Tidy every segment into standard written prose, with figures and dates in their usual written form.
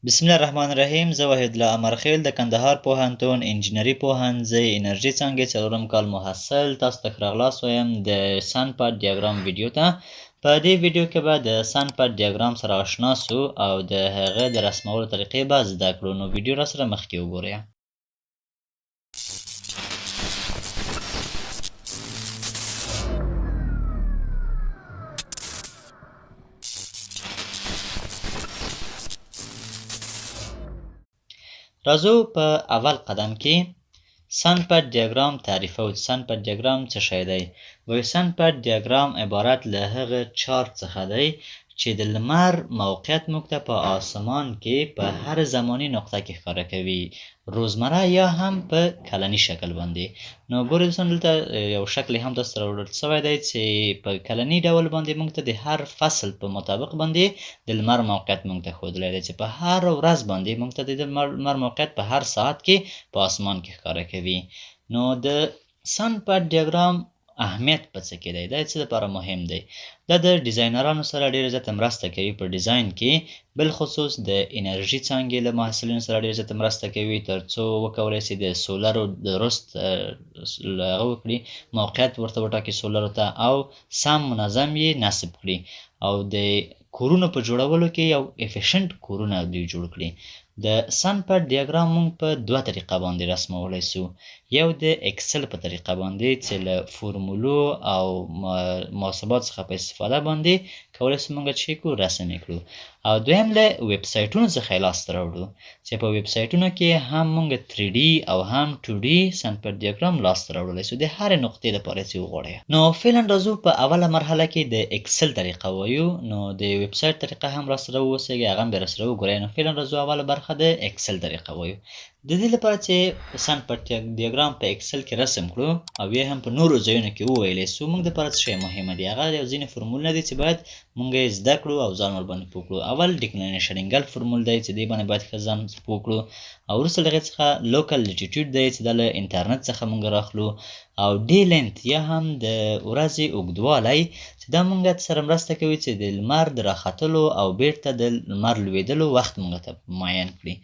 بسم الله الرحمن الرحیم. زه وحیدالله امرخیل، د کندهار پوهنتون انجنیري پوهنځي انرژي څانګې څلورم کال محصل، تاسو ته ښه راغلاست وایم د sun path diagram ویډیو ته. په دې ویډیو کې به د sun path diagram سره آشنا سو او د هغه د رسمولو طریقې به زده کړو. نو ویډیو را سره مخکې وګورئ. راځو په اول قدم کې sun path diagram تعریفوو چې sun path diagram څه شی دی. وایو sun path diagram عبارت له هغه چارت څخه دی چې د لمر موقعیت موږ ته په آسمان کې په هر زماني نقطه کې ښکاره کوي، روزمره یا هم په کلني شکل باندې. نو ګورئ دوستان، دلته یو شکل هم تاسو ته راوړل شوی دی چې په کلني ډول باندې موږ ته د هر فصل په مطابق باندې د لمر موقعیت موږ ته ښودلی دی، چې په هر ورځ باندې موږ ته د لمر موقعیت په هر ساعت کې په آسمان کې ښکاره کوي. نو د sun path diagram اهمیت په څه کې دی؟ دا څه لپاره مهم دی؟ دا د ډیزاینرانو سره ډیره زیاته مرسته کوي په ډیزاین کې، بالخصوص د انرژي څانګې له محصلینو سره ډیره زیاته مرسته کوي، ترڅو وکولای شي د سولرو درست هغه وکړي، موقعیت ورته وټاکي سولرو ته او سم منظم یې نصب کړي، او د کورونو په جوړولو کې یو efficient کورونه دوی جوړ کړي. د sun path diagram مونږ په دوه طریقه باندې رسمولی سو. یو د اکسل په طریقه باندې چې له فورمولو او محاسبات څخه په استفاده باندې کولی سو مونږ چې کو رسم یې کړو، او دویم له ویب سایټونو څخه یې لاسته راوړو چې په ویب سایټونو کې هم مونږ 3D او هم 2D sun path diagram لاسته راوړلی سو د هرې نقطې لپاره چې وغواړئ. نو فعلا راځو په اوله مرحله کې د اکسل طریقه وایو، نو د ویب سایټ طریقه هم راسره ووسیږي، هغه هم بیا راسره وګورئ. نو فعلا راځو اوله برخه د اکسل طریقه وایو. د دې لپاره چې sun path diagram په اکسل کې رسم کړو او یا هم په نورو ځایونو کې وویلی سو، موږ دپاره څه شی مهمه دي؟ هغه یو ځینې فرمولونه دي چې باید موږ یې زده کړو او ځان ورباندې پوه کړو. اول declination angle formula دی چې دې باندې باید ښه ځان پوه کړو، او وروسته له هغې څخه local latitude دی چې دا له انټرنټ څخه موږ راخلو، او day length یا هم د ورځې اوږدوالی چې دا موږ سره مرسته کوي چې د لمر د راختلو او بیرته د لمر لوېدلو وخت موږ ته معین کړي.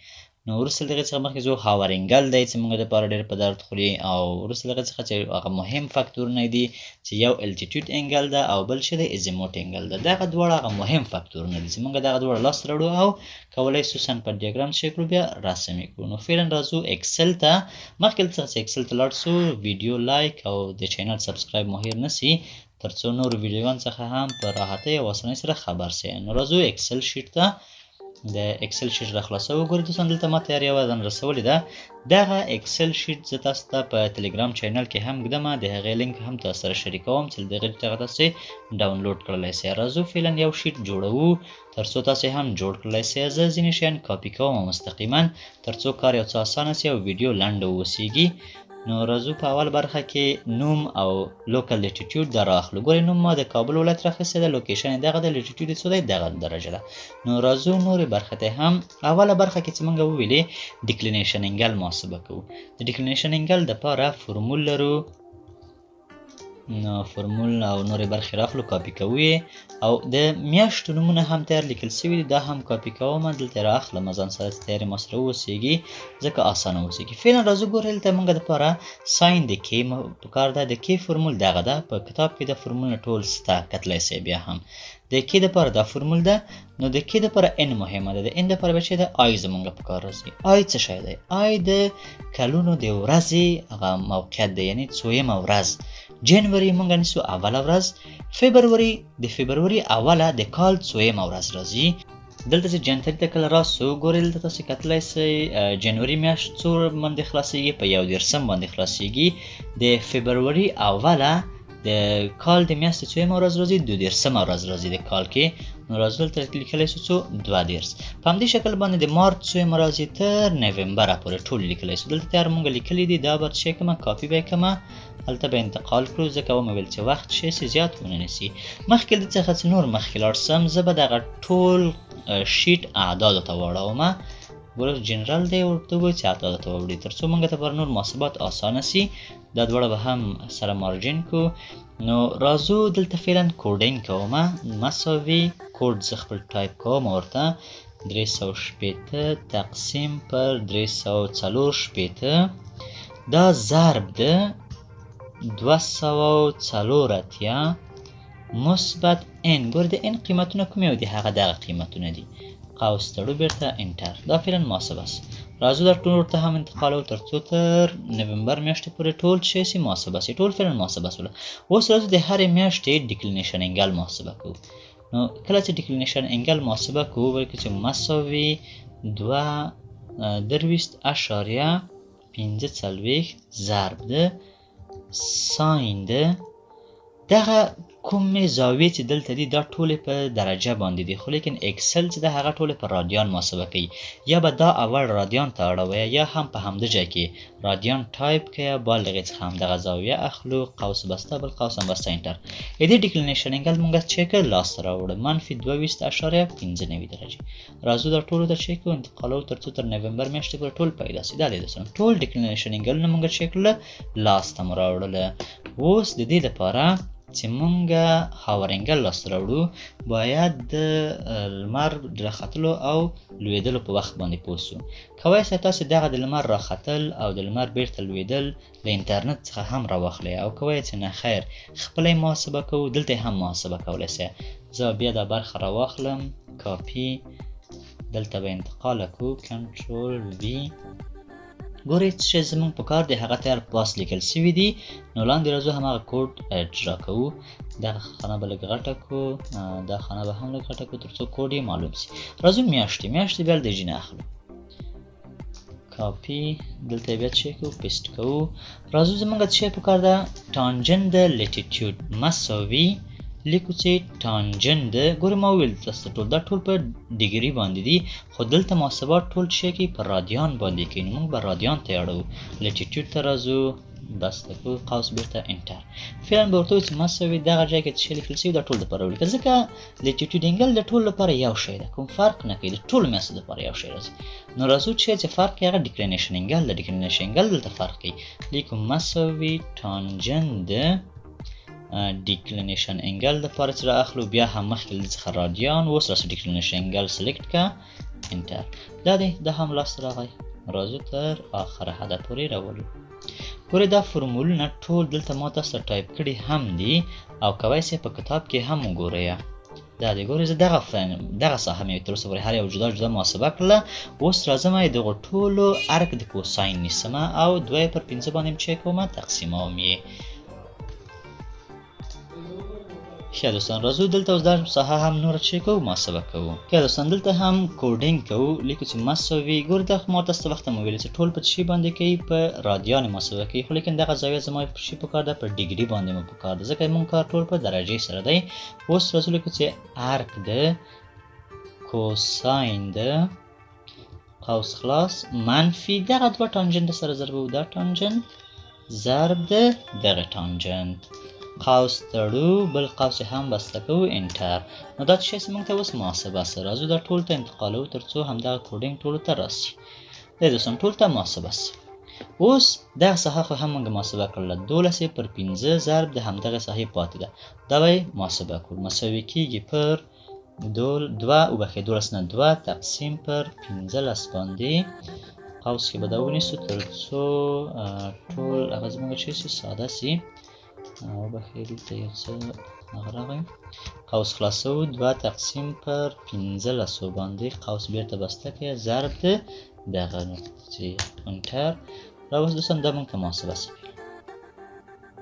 نو وروسته له هغې څخه مخکې ځو hour angle دی چې موږ دپاره ډېر په درد خوري، او وروسته له هغې څخه چې هغه مهم فاکتورونه دي چې یو altitude angle ده او بل چې دی azimuth angle ده. دغه دواړه هغه مهم فاکتورونه دي چې موږ دغه دواړه لاسته راوړو او کولی سو sun path diagram چې کړو بیا رسم یې کړو. نو فعلا راځو اکسل ته. مخکې له څخه چې اکسل ته لاړ سو، ویډیو لایک او د channel subscribe مو هېر نه سي، ترڅو نورو ویډیوګانو څخه هم په راحتۍ او اسانۍ سره خبر سئ. نو راځو اکسل sheet ته. د اکسل sheet را خلاصو. وګورئ دوستان، دلته ما تیار یوه ځان رسولې ده. دغه اکسل sheet زه تاسو ته په تلګرام channel کې هم ږدم، د هغې لینک هم تاسو سره شریکوم چې دغې څخه تاسو ډاونلوډ کړلی سئ. راځو فعلا یو sheet جوړوو ترڅو تاسو هم جوړ کړلی سئ. زه ځینې شیان کاپي کوم مستقیما ترڅو کار یو څه اسانه سي او ویډیو لنډه واوسیږي. نو راځو په اول برخه کې نوم او local latitude دا راخلو. ګورئ نوم ما د کابل ولایت راخیستی ده، location یې دغه ده، latitude یې څو دی، دغه درجه ده. نو راځو نورې برخې ته هم. اوله برخه کې چې موږ وویلې declination angle محاسبه کوو. د declination angle دپاره فرمول لرو، نو فرمول او نورې برخې راخلو، کاپي کوو یې، او د میاشتو نومونه هم تیار لیکل سوي دي، دا هم کاپي کوم، دلته یې رااخلم ځان سره چې تیارې ما سره واوسېږي، ځکه اسانه واوسېږي. فعلا راځو ګورئ دلته موږ دپاره sine د K پکار ده. د K فرمول دغه ده، په کتاب کې دا فرمولونه ټول سته، کتلی سئ. بیا هم د K دپاره دا فرمول ده. نو د K دپاره N مهمه ده، د N دپاره به چې ده I زمونږ پکار راځي. I څه شی دی؟ I د کلونو د ورځې هغه موقعیت دی، یعنی څویمه ورځ. جنوري مونږ نیسو اوله ورځ، فبروري د فبروري اوله د کال څویمه ورځ راځي. دلته چې جنتري ته کله راسو، ګورئ دلته تاسو کتلی سئ جنوري میاشت څو باندې خلاصیږي، په یو دېرشم باندې خلاصیږي. د فبروري اوله د کال د میاشتې څویمه ورځ راځي، دوه دېرشمه ورځ راځي د کال کې. نو راځو دلته لیکلی سو څو دوه دېرش. په همدې شکل باندې د مارچ څویمه راځي تر نومبره پورې ټول لیکلی سو. دلته تیار مونږ لیکلي دي، دا به څه کړم، کاپي به یې کړم، هلته به انتقال کړو، ځکه ومې ویل چې وخت شی سي زیات ونه نیسي. مخکې له دې څخه چې نور مخکې لاړ سم، زه به دغه ټول sheet اعدادو ته واړوم. ګوره جنرال دی ورته ووایي چې اعدادو ته واوړي، تر څو موږ ته پر نور محاسبات اسانه سي. دا دواړه به هم سره margin کو. نو راځو دلته فعلا coding کوم، مساوي کوډ زه خپل ټایپ کوم ورته. 360 تقسیم پر 364 دا ضرب د 284 مثبت n. ګور د n قیمتونه کوم یو دي؟ هغه دغه قیمتونه دي. قوس تړو بیرته enter. دا فعلا محاسبه سي. راځو دا ټول ورته هم انتقالو تر څو تر نومبر میاشتې پورې ټول شی سي محاسبه سي. ټول فعلا محاسبه سوله. اوس راځو د هرې میاشتې declination angle محاسبه کوو. نو کله چې declination angle محاسبه کوو، وایو چې مساوي 223.45 ضرب د sine د دغه کومې زاویې چې دلته دي دا ټولې په درجه باندې دي، خو لیکن Excel چې ده هغه ټولې په رادیان محاسبه کوي. یا به دا اول رادیان ته اړوي یا هم په همده ځای کې رادیان ټایپ کوي، بل دغې څخه هم دغه زاویه اخلو، قوس بسته بل قوس هم بسته enter. د دې declination angle مونږ چې که لاسته راوړو منفي 22.95 درجې. راځو دا ټولو ته چې کوو انتقالو تر څو تر نومبر میاشتې پورې ټول پیدا سي. دا دی دوستان ټول declination angle ونه مونږ چې کړله لاسته مو راوړله. اوس د دې لپاره چې مونږ hour angle لاسته راوړو باید د لمر د راختلو او لوېدلو په وخت باندې پوه سو. کولی سئ تاسې دغه د لمر راختل او د لمر بیرته لوېدل له انټرنټ څخه هم راواخلئ، او کولی چې نه خیر خپله یې محاسبه کوو، دلته یې هم محاسبه کولی سئ. زه بیا دا برخه راواخلم، کاپي، دلته به انتقاله کوو، control V. ګورئ څه شی زموږ په کار دی، هغه تیار پاس لیکل سوي دي. نو لاندې راځو هماغه کوډ اجرا کوو. دغه خانه به لږ غټه کړو، دا خانه به هم لږ غټه کړو تر څو کوډ یې معلوم سي. راځو میاشتې، میاشتې بیا د جینه اخلو، کاپي، دلته یې بیا څه شی کوو، paste کوو. راځو زموږ څه شی په کار ده، tangent د latitude مساوي لیکو چې tangent د، ګوره ما وویل تاسو ته ټول دا ټول په degree باندې دي، خو دلته محاسبات ټول څه شی کوي په رادیان باندې کوي، نو موږ به رادیان ته اړوو. latitude ته راځو، بسته کوو قوس بیرته enter. فعلا به ورته وایو چې مساوي دغه ځای کې څه شی لیکل شوي دا ټول دپاره ولیکه، ځکه latitude angle د ټولو لپاره یو شی ده، کوم فرق نه کوي، د ټولو میاشتو دپاره یو شی راځي. نو راځو چې فرق یې هغه declination angle ده، declination angle دلته فرق کوي. لیکو مساوي tangent د declination angle دپاره چې را اخلو، بیا هم مخکې له دې څخه رادیان، اوس راسو declination angle select که enter. دا دی، دا هم لاسته راغی. راځو تر آخره حده پورې راولو. ګورئ دا فرمولونه ټول دلته ما تاسو ته ټایپ کړي هم دي، او کوی سئ په کتاب کې هم وګورئ. دا دی ګورئ زه دغه ساحه مې تر اوسه پورې هر یو جدا جدا محاسبه کړله. اوس راځم یې دغو ټولو arc د cosine نیسم او دوه پر پنځه باندې م چې کومه تقسیموم یې. ښه دوستان راځو دلته اوس دا ساحه هم نوره چې کوو محاسبه کوو. ښه دوستان دلته هم coding کوو، لیکو چې مساوي. ګوره دا خو ما تاسو ته وخته مو ویلي چې ټول په څه شي باندې کوي، په رادیان محاسبه کوي، خو لیکن دغه زاویه زما په څه شي پکار ده، په degree باندې مو پکار ده، ځکه مونږ کار ټول په درجې سره دی. اوس راځو لیکو چې arc د cosine د قوس خلاص منفي دغه دوه tangent سره ضربو، دا tangent ضرب د دغه tangent، قوس تړو بل قوس یې هم بسته کوو enter. نو دا څه شی موږ ته اوس محاسبه سه. راځو دا ټول ته انتقالوو تر څو همدغه coding ټولو ته راسي. دی دوستان ټول ته محاسبه سه. اوس دغه ساحه خو هم موږ محاسبه کړله، 12 یې پر 5 ضرب د همدغې ساحې پاتې ده، دا به یې محاسبه کړو، مساوي کېږي پر دوه وبښئ دولس نه دوه تقسیم پر 15 باندې قوس کې به دا ونیسو تر څو ټول هغه زموږ چې سي ساده سي. وبښئ دلته یو څه هغه راغی، قوس خلاصوو دوه تقسیم پر 15 باندې قوس بیرته بسته کړئ ضرب د دغه چې enter. راوس دوستان دا موږ ته محاسبه سي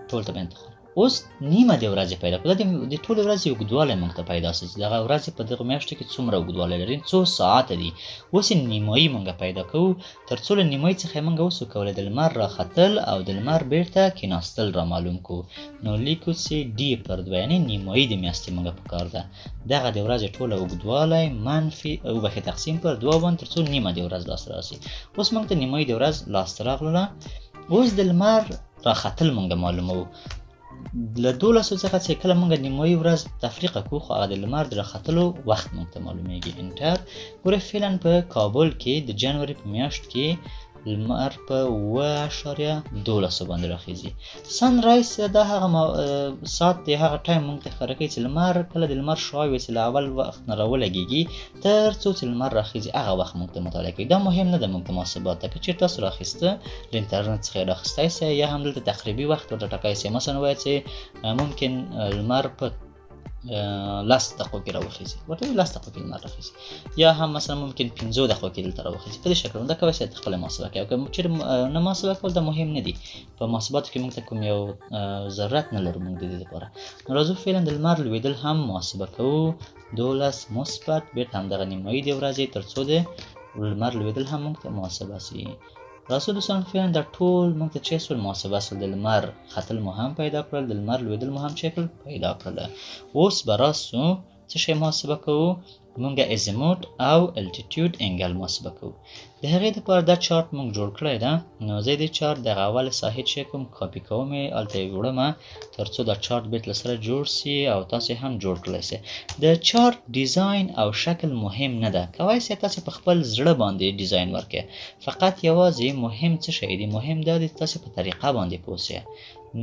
ټول ته به انتخاب. اوس نیمه د ورځې پیدا کړو، دا د ټولې ورځې اوږدوالی موږ ته پیدا سي چې دغه ورځې په دغو میاشتو کې څومره اوږدوالی لري، څو ساعته دي. اوس یې نیمایي موږ پیدا کوو، تر څو له نیمایي څخه یې موږ وسو کولی د لمر راختل او د لمر بیرته کیناستل را معلوم کړو. نو لیکو چې D پر دوه، یعنې نیمایي د میاشتې موږ په کار ده، دغه د ورځې ټوله اوږدوالی منفي وبښئ تقسیم پر دوه باندې تر څو نیمه د ورځ لاسته راسي. اوس موږ ته نیمایي د ورځ لاسته راغله. اوس د لمر راختل موږ معلوموو، له دولسو څخه چې کله موږ نیمایي ورځ تفریقه کوو، خو هغه د لمر د راختلو وخت موږ ته معلومیږي. enter. ګورئ فعلا په کابل کې د جنوري په میاشت کې لمر په 7.12 باندې راخیږي. sunrise دا هغه ساعت دی، هغه time موږ ته ښکاره کوي چې لمر کله د لمر شعاع وي چې له اول وخت نه راولګېږي تر څو چې لمر راخیږي هغه وخت موږ ته مطالعه کوي. دا مهم نه ده موږ ته محاسبات ته، که چېرې تاسو راخیسته له انټرنټ څخه یې راخیستی سئ یا هم دلته تقریبي وخت ورته ټاکی سئ. مثلا وایي چې ممکن لمر په 10 دقیقو کې راوخیږي، ورته وایي 10 دقیقو کې لمر راخیږي، یا هم مثلا ممکن 5 دقیقو کې دلته راوخیږي. په دې شکل دا کولی شئ خپله محاسبه کوي. او که چېرې نه محاسبه کول دا مهم نه دي، په محاسباتو کې موږ ته کوم یو ضرورت نه لرو موږ د دې لپاره. نو راځو فعلا د لمر لوېدل هم محاسبه کوو. 12 مثبت بېرته همدغه نیمایي د ورځې تر څو د لمر لوېدل هم موږ ته محاسبه سي. راځو دوستان فعلا دا ټول موږ ته چې سول محاسبه سول، د لمر ختل مو هم پیدا کړل، د لمر لوېدل مو هم چې کړل پیدا کړل. اوس به راسو څه شی محاسبه کوو؟ موږ azimuth او altitude angle محاسبه کوو. د هغې دپاره دا چارت موږ جوړ کړی ده. نو زه دې چارت دغه اول ساحې چې کوم کاپي کوم یې هلته یې وړم تر څو دا چارت بیرته له سره جوړ سي او تاسې هم جوړ کړلی سئ. د چارت design او شکل مهم نه ده، کولی سئ تاسې په خپل زړه باندې design ورکړئ. فقط یوازې مهم څه شی دی؟ مهم دا دی تاسې په طریقه باندې پوه سئ.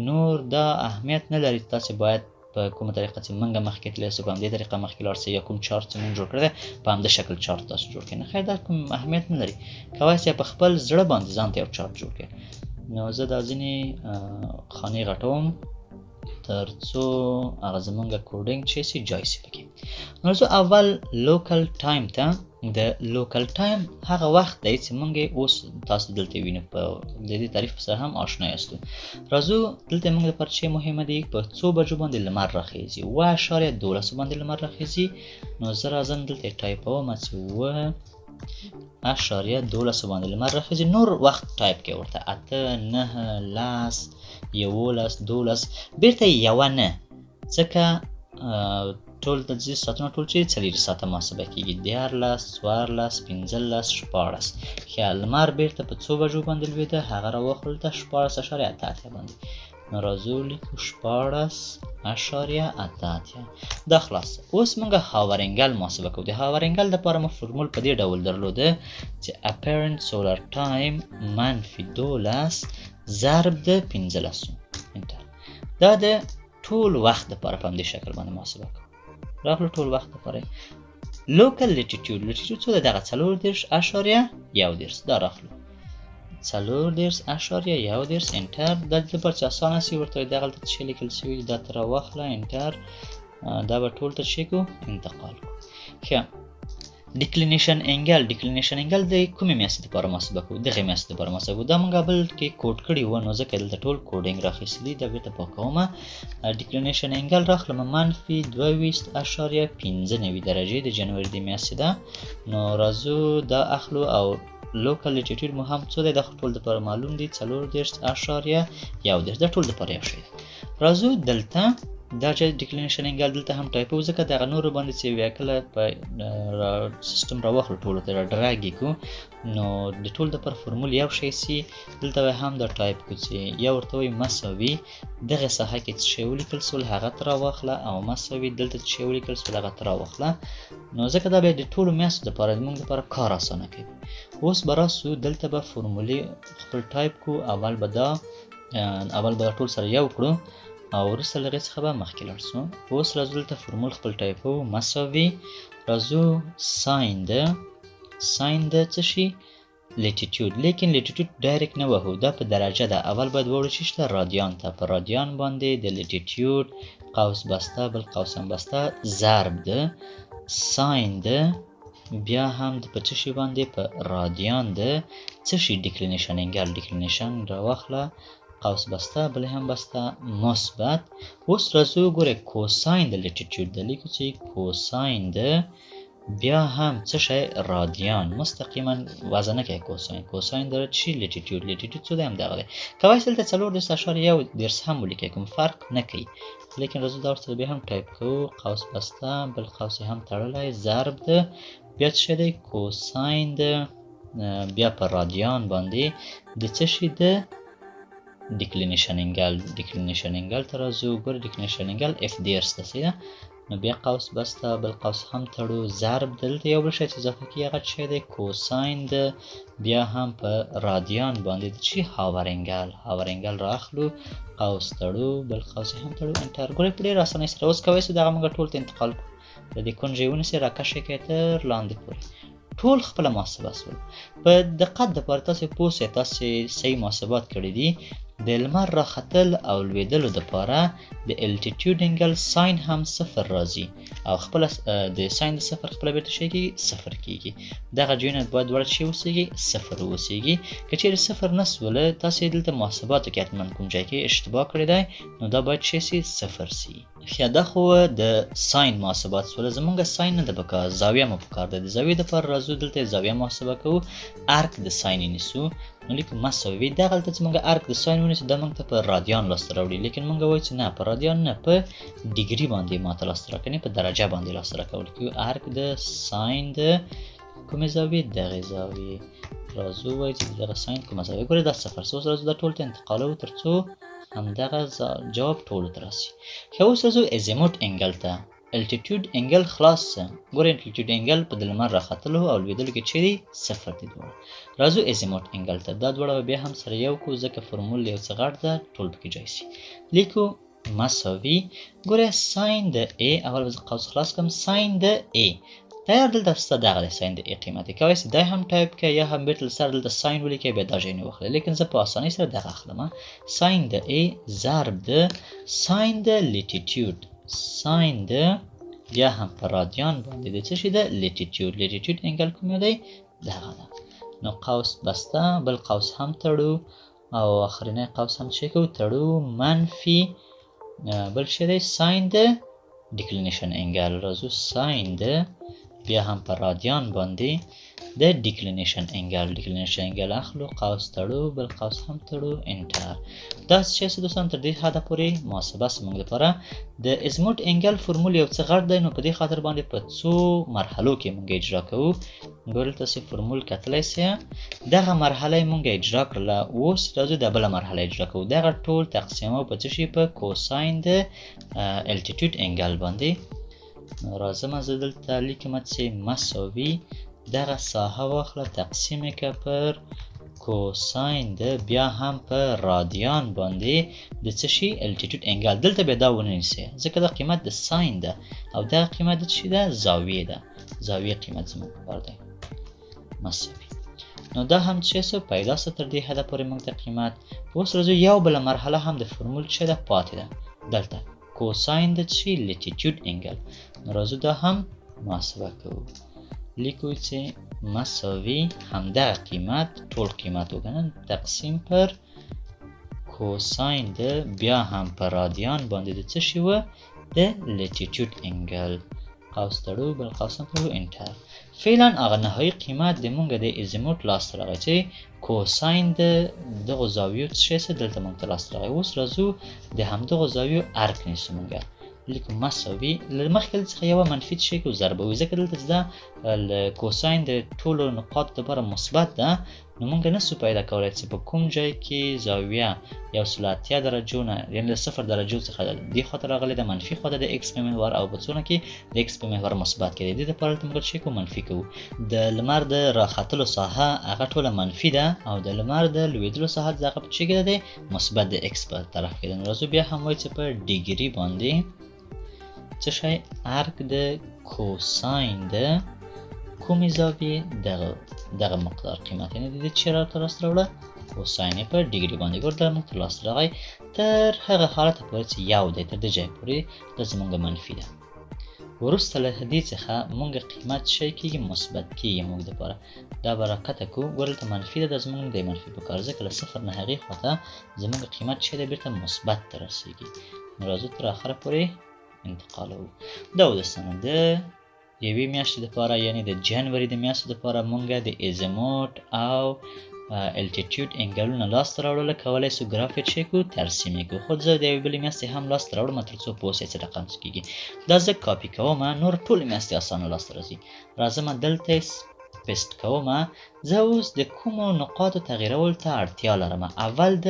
نور دا اهمیت نه لري چې تاسې باید په کومه طریقه چې موږ مخکې تللی سو په همدې طریقه مخکې لاړ سئ، یا کوم چارت چې موږ جوړ کړی دی په همدې شکل چارت تاسو جوړ کړئ. نه خیر، دا کوم اهمیت نه لري، کولی سئ په خپل زړه باندې ځان ته یو چارت جوړ کړئ. نو زه دا ځینې خانې غټوم تر څو هغه زمونږ coding چې سي جای سي پکې. نو زه اول local time ته، د local time هغه وخت دی چې مونږ یې اوس تاسو دلته وینو، په د دې تعریف سره هم آشنا یاستو. راځو دلته مونږ لپاره چې مهمه دي په څو بجو باندې لمر راخیږي، 7.12 باندې لمر راخیږي. نو زه راځم دلته ټایپوم چې 7.12 باندې لمر راخیږي. نور وخت ټایپ کې ورته 8، 9، 10، 11، 12، بیرته یوه نه، ځکه ټول د دې ساعتونه ټول چې 4 ساعته محاسبه کېږي، 13، 14، 15، 16. ښه، لمر بیرته په څو بجو باندې لوېده؟ هغه راوخلل ته 16.88 باندې. نو راځو لیکو 16.88. دا خلاص. اوس موږ hour angle محاسبه کوو. د hour angle دپاره مو فرمول په دې ډول درلوده چې apparent solar time منفي 12 ضرب د 15 enter. دا د ټول وخت دپاره په همدې شکل باندې محاسبه کوو. راغلو ټول وخت دپاره. local latitude، latitude څو ده؟ دغه 34.31، دا راخلو 34.31 enter. دا د لپاره چې اسانه سي ورته دغلته څه شی لیکل سوي دي دا ته راواخله enter. دا به ټول ته څه کو انتقال کو. ښه، declination angle، declination angle د کومې میاشتې دپاره محاسبه کوو؟ دغې میاشتې دپاره محاسبه کوو. دا موږ بل کې کوډ کړي وو، نو ځکه دلته ټول coding راخیستلی، دا بیرته پاکوم. declination angle راخلم منفي 22.95 درجې د جنوري د میاشتې ده. نو راځو دا اخلو او local latitude مو هم څو دی؟ دا خو ټول دپاره معلوم دی، 34.31، دا ټول دپاره یو شی دی. راځو دلته دا چې declination angle دلته هم ټایپو، ځکه دغه نورو باندې چې بیا کله په سیستم راواخلو ټولو ته را drag یې کړو، نو د ټول دپاره فرمول یو شی سي. دلته به هم دا ټایپ کړو چې یو ورته وایي مساوي دغه ساحه کې څه شی ولیکل سول هغه ته راواخله، او مساوي دلته څه شی ولیکل سول هغه ته راواخله. نو ځکه دا بیا د ټولو میاشتو دپاره زموږ دپاره کار اسانه کوي. اوس به راسو دلته به فرمولې خپل ټایپ کړو. اول به دا ټول سره یو کړو او وروسته له هغې څخه به مخکې لاړ سو. اوس راځو دلته فرمول خپل ټایپو، مساوي راځو sine د، sine د څه شي؟ latitude. لیکن latitude direct نه وهو، دا په درجه ده. اول باید وړو چې شته رادیان ته، په رادیان باندې د latitude قوس بسته بل قوس هم بسته ضرب د sine د بیا هم د په څه شي باندې؟ په رادیان د څه شي؟ declination angle. declination راواخله قوس بسته بل هم بسته مثبت. اوس راځو ګوره cosine د latitude د لیکو چې cosine د بیا هم څه شی؟ رادیان. مستقیما وضع نه کوي cosine، cosine د چی latitude، latitude څو دی؟ هم دغه دی. کولی شئ دلته 34.31 هم ولیکئ، کوم فرق نه کوي. لیکن راځو دا ورسره بیا هم ټایپ کوو، قوس بسته بل قوس یې هم تړلی ضرب د بیا څه شی دی؟ cosine د بیا په رادیان باندې د څه شي؟ د declination angle. declination angle ته راځو، ګوره declination angle F 30 ده، صحیح ده؟ نو بیا قوس بسته، بل قوس هم تړو، ضرب دلته یو بل شی چې اضافه کیږي هغه څه دی؟ cosine د بیا هم په رادیان باندې د چی hour angle، hour angle را اخلو، قوس تړو، بل قوس هم تړو، enter. ګورئ په ډېره اسانۍ سره اوس کوی سو دغه موږ ټول ته انتقال کړو. د دې کنجې ونیسئ، راکش یې کړئ تر لاندې پورې، ټول خپله محاسبه سول. په دقت دپاره تاسې پوه سئ، تاسې صحیح محاسبات کړي دي. د لمر راختل او لوېدلو دپاره د altitude angle sine هم صفر راځي او خپله د sine د صفر خپله بېرته شی کېږي؟ صفر کېږي. دغه جوینه باید دواړه شی اوسېږي؟ صفر اوسېږي. که چېرې صفر نه سوله، تاسې دلته محاسباتو کې حتما کوم ځای کې اشتباه کړې دی، نو دا باید شی سي؟ صفر سي. ښه، دا خو د sine محاسبات سوله. زمونږ sine نه ده پکار، زاویه مو پکار ده. د زاویې دپاره راځو دلته زاویه محاسبه کوو، arc د sine یې نیسو. نو لیکو مساوي دغلته چې مونږ arc د sine ونیسو، دا مونږ ته په رادیان لاسته راوړي، لیکن مونږ وایو چې نه، په رادیان نه، په degree باندې ماته لاسته راکړي، په درجه باندې لاسته راکول کیږي. arc د sine د کومې زاویې؟ دغې زاویې. راځو وایو چې دغه sine کومه زاویه؟ ګورئ دا صفر. اوس راځو دا ټول ته انتقالوو تر څو همدغه جواب ټولو ته راسي. ښه، اوس راځو azimuth angle ته. altitude angle خلاص سه. ګورئ altitude angle په د لمر راختلو او لوېدلو کې چیرې صفر دي دواړه. راځو azimuth angle ته. دا دواړه به بیا هم سره یو کو، ځکه فرمول یو څه غټ ده، ټول پکې جای سي. لیکو مساوي، ګورئ sine د A، اول به زه قوس خلاص کړم، sine د A تیار دلته سته، دغه دی sine د A قیمت. کولی سئ دا هم ټایپ کړئ یا هم بیرته له سره دلته sine ولیکئ، بیا دا ځای نه واخلئ، لیکن زه په اسانۍ سره دغه اخلم. sine د A ضرب د sine د latitude، sine د بیا هم په رادیان باندې د څه شي؟ د latitude. latitude angle کوم یو دی؟ دغه ده. نو قوس بسته، بل قوس هم تړو او آخرینی قوس هم څه کوو؟ تړو، منفي بل شی دی sine د declination angle. راځو sine د بیا هم په رادیان باندې د declination angle، declination angle اخلو، قوس تړو، بل قوس هم تړو، enter. دا څه شی دوستان تر دې حده پورې محاسبه زموږ لپاره. د azimuth angle فرمول یو څه غټ دی، نو په دې خاطر باندې په څو مرحلو کې موږ اجرا کوو. ګورئ تاسې فرمول کتلی سئ، دغه مرحله یې موږ اجرا کړله، اوس راځو دا بله مرحله اجرا کوو. دغه ټول تقسیمو په څه شي؟ په cosine د altitude angle باندې. نو راځم زه دلته لیکم چې مساوي دغه ساحه واخله، تقسیم یې که پر cosine د بیا هم په رادیان باندې د څه شي؟ altitude angle. دلته بیا دا ونه نیسئ، ځکه دا قیمت د sine ده او دا قیمت د څه شي ده؟ زاویې ده. زاویې قیمت زموږ پکار دی مساوي. نو دا هم چې څه پیدا سه تر دې حده پورې موږ ته قیمت. اوس راځو یو بله مرحله هم د فرمول چې ده پاتې ده، دلته cosine د څه شي؟ latitude angle. نو راځو دا هم محاسبه کوو. لیکو چې مساوي همدغه قیمت ټول قیمت وګڼه تقسیم پر cosine د بیا هم په رادیان باندې د څه شي وه؟ د latitude angle. قوس تړو، بل قوس هم تړو، enter. فعلا هغه نهایي قیمت د مونږ د azimuth لاسته راغی چې cosine د دغو زاویو څه شی دلته مونږ ته لاسته راغی. اوس راځو د همدغو زاویو arc نیسو. مونږ لیکو مساوي له مخکې څخه یوه منفي څه شی کوو؟ ضربوو، ځکه دلته چې دا له cosine د ټولو نقاطو دپاره مثبت ده، نو مونږ نه سو پیدا کولی چې په کوم ځای کې زاویه 180 درجو نه، یعنې له صفر درجو څخه دې خواته راغلې ده، منفي خواته د x په محور، او په څونه کې د x په محور مثبت کې دی. دې دپاره دلته موږ څه کوو؟ منفي کوو. د لمر د راختلو ساحه هغه ټوله منفي ده او د لمر د لوېدلو ساحه هغه په څه کې ده؟ مثبت د x په طرف کې ده. نو راځو بیا هم وایو چې په degree باندې څه شی؟ arc د cosine د کومې زاویې؟ دغه مقدار قیمت، یعنې د دې چې راته لاسته راوړه cosine یې په degree باندې. ګور دا موږ ته لاسته راغی تر هغه حالته پورې چې یو دی، تر دې ځای پورې دا زموږ منفي ده. وروسته له دې څخه موږ قیمت شی کېږي؟ مثبت کېږي موږ دپاره. دا به راکښته کړو. ګوره دلته منفي ده، دا زموږ دی منفي په کار، ځکه له صفر نه هغې خواته زموږ قیمت شی دی بېرته مثبت ته رسېږي. نو راځو تر اخره پورې انتقالوو. دا و دوستانو د یوې میاشتې دپاره، یعنې د جنوري د میاشتې دپاره مونږ د azimuth او altitude angle ونه لاسته راوړل. کولی سو ګراف یې څه کړو؟ ترسیم یې کړو. خو زه د یوې بلې میاشتې هم لاسته راوړم تر څو پوه سئ څه رقم څه کېږي. دا زه کاپي کوم، نور ټولې میاشتې اسانه لاسته راځي. راځم دلته paste کوم، زه اوس د کومو نقاطو تغییرولو ته اړتیا لرم. اول د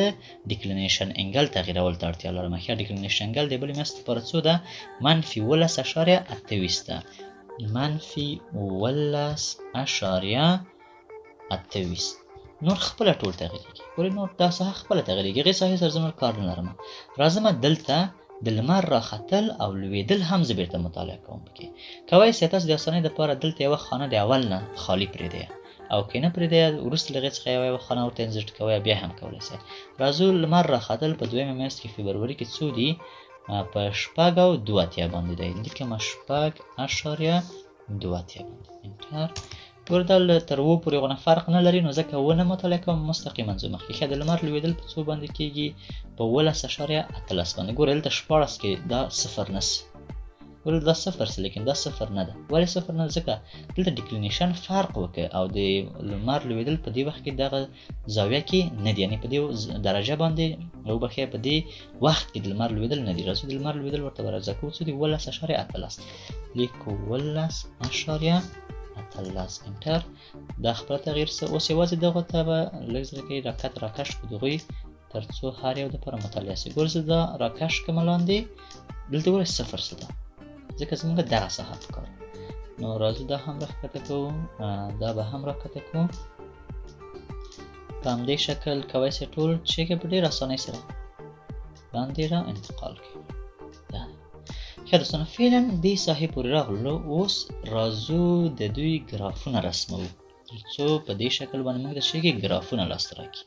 declination angle تغییرولو ته اړتیا لرم. ښه، declination angle د بلې میاشتې لپاره څو ده؟ منفي 17.28 ده، منفي 17.28. نور خپله ټول تغییرېږي. ګورئ، نور دا ساحه خپله تغییرېږي، هغې ساحې سره زه نور کار نه لرم. راځم دلته د لمر راختل او لوېدل هم زه بیرته مطالعه کوم پکې. کوی سئ تاسو د اسانۍ دپاره دلته یوه خانه د اول نه خالي پرېږدئ، او که نه پرېږدئ وروسته له هغې څخه یوه یوه خانه ورته insert کوئ، بیا هم کولی سئ. راځو لمر راختل په دویمه میاشت کې فبروري کې څو دي؟ په 6.82 باندې دی، لیکم 6.82 باندې، enter. ګوره دا له تر اوو پورې غونه فرق نه لري، نو ځکه ونه مطالعه کوم، مستقیما ځو مخکې. ښه، د لمر لوېدل په څو باندې کېږي؟ په 17.18 باندې. ګوره دلته 16 کې دا صفر نه سي، ګوره دا صفر سي، لیکن دا صفر نه ده. ولې صفر نه ده؟ ځکه دلته declination فرق وکړي او د لمر لوېدل په دې وخت کې دغه زاویه کې نه دي، یعنې په دې درجه باندې وبښئ په دې وخت کې د لمر لوېدل نه دي. راځو د لمر لوېدل ورته ورځه کوو، څو دي؟ 17.18، لیکو 17.18، enter. دا خپله تغییر سه. اوس یوازې دغو ته به لږ ځای کې راکت راکش کړو دغوی، تر څو هر یو دپاره مطالعه سي. ګوره زه دا راکش کړم لاندې، دلته ګوره صفر څه ده، ځکه زموږ دغه ساحه پکار. نو راځو دا هم راښکته کوو، دا به هم راښکته کوو په همدې شکل. کوی سئ ټول چې که په ډېره اسانۍ سره لاندې را انتقال کړي. دا ښه دوستانو، فعلا دې ساحې پورې راغلو. اوس راځو د دوی ګرافونه رسموو، ترڅو په دې شکل باندې موږ ته چې ګرافونه لاسته راکړي.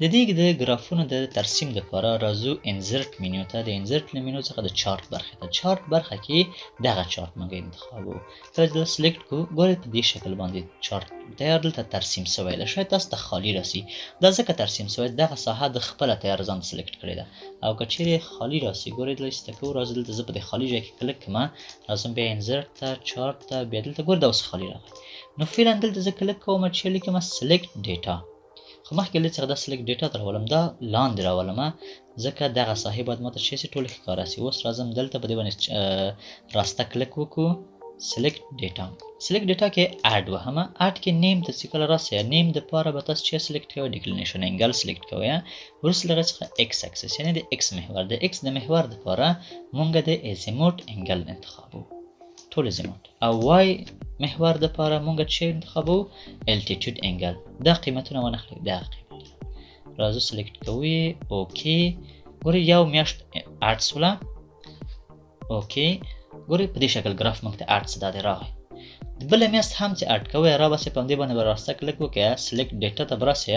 د دې د ګرافونو د ترسیم دپاره راځو insert menu ته. د insert له مینو څخه د چارت برخې ته. چارت برخه کې دغه چارت موږ انتخابوو. کله چې دا select کړو، ګورئ په دې شکل باندې چارت تیار دلته ترسیم سوی ده. شاید تاسو ته خالي راسي، دا ځکه ترسیم سوی دغه ساحه د خپله تیار ځان select کړې ده. او که چیرې خالي راسي، ګورئ دلته ایسته کوو، راځو دلته زه په دې خالي ځای کې کلیک کړم، راځم بیا insert ته، چارت ته، بیا دلته ګورئ دا اوس خالي راغی. نو فعلا دلته زه کلیک کوم چې لیکم select data، خو مخکې له څخه دا select data ته راولم، دا لاندې راولم، ځکه دغه ساحې باید ماته چې سي ټولې ښکاره سي. اوس راځم دلته په دې باندې راسته کلیک وکړو، select data. select data کې add وهم. add کې name ته چې کله راسئ، name دپاره به تاسو چې select کوئ declination angle select کوئ. وروسته له هغې څخه x axis، یعنې د x محور، د x د محور دپاره مونږ د azimuth angle انتخابوو، ټول azimuth. او y محور دپاره مونږ چې انتخابوو altitude angle. دا قیمتونه ونه خلئ، دا قیمتونه راځو select کوو یې، okay. ګورئ یو میاشت add سوله، okay. ګورئ په دې شکل ګراف موږ ته add څه دا دی راغی. بله میاشت هم چې add کوئ، را بسې په همدې باندې به راسته کلیک وکړئ، select data ته به راسئ،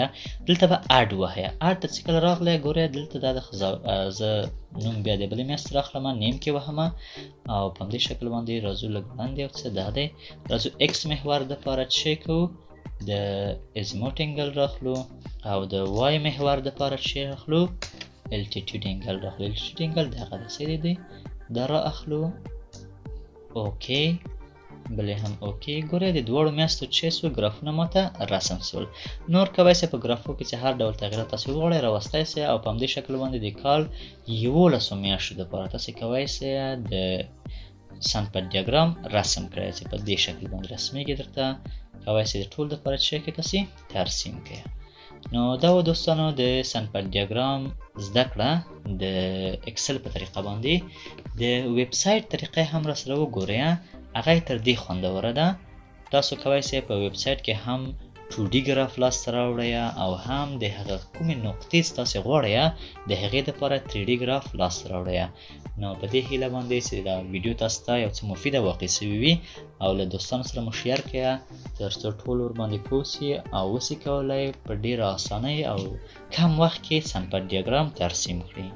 دلته به add وهئ. add ته چې کله راغلی، ګورئ دلته دا د زه نوم بیا د بلې میاشتې راخلم، name کې وهم، او په همدې شکل باندې راځو لږ وړاندې یو څه دا دی. راځو x محور دپاره چې کوو، د azimuth angle راخلو، او د y محور دپاره چې راخلو altitude angle راخلو. altitude angle دغه دی، صحیح دی، دا را اخلو، okay، بلې هم okay. ګورئ د دواړو میاشتو چې سو ګرافونه ماته رسم سول. نور کوی سئ په ګرافو کې چې هر ډول تغییرات تاسو وغواړئ راوستی سئ، او په همدې شکل باندې د کال 11 میاشتو دپاره تاسو کوی سئ د sun path diagram رسم کړئ، چې په دې شکل باندې رسمیږي. درته کوی سئ د ټول دپاره چې کې تاسو ترسیم کړئ. نو دا و دوستانو د sun path diagram زده کړه د Excel په طریقه باندې. د ویب سایټ طریقه هم را سره وګورئ، هغه یې تر دې خوندوره ده. تاسو کوی سئ په ویب سایټ کې هم 2D ګراف لاسته راوړئ، او هم د هغه کومې نقطې چې تاسې غواړئ د هغې دپاره 3D ګراف لاسته راوړئ. نو په دې هیله باندې چې دا ویډیو تاسو ته یو څه مفیده واقع سوي وي، او له دوستانو سره مو share کړئ، تر څو ټول ورباندې پوه سي او وسي کولی په ډېره اسانۍ او کم وخت کې sun path diagram ترسیم کړي.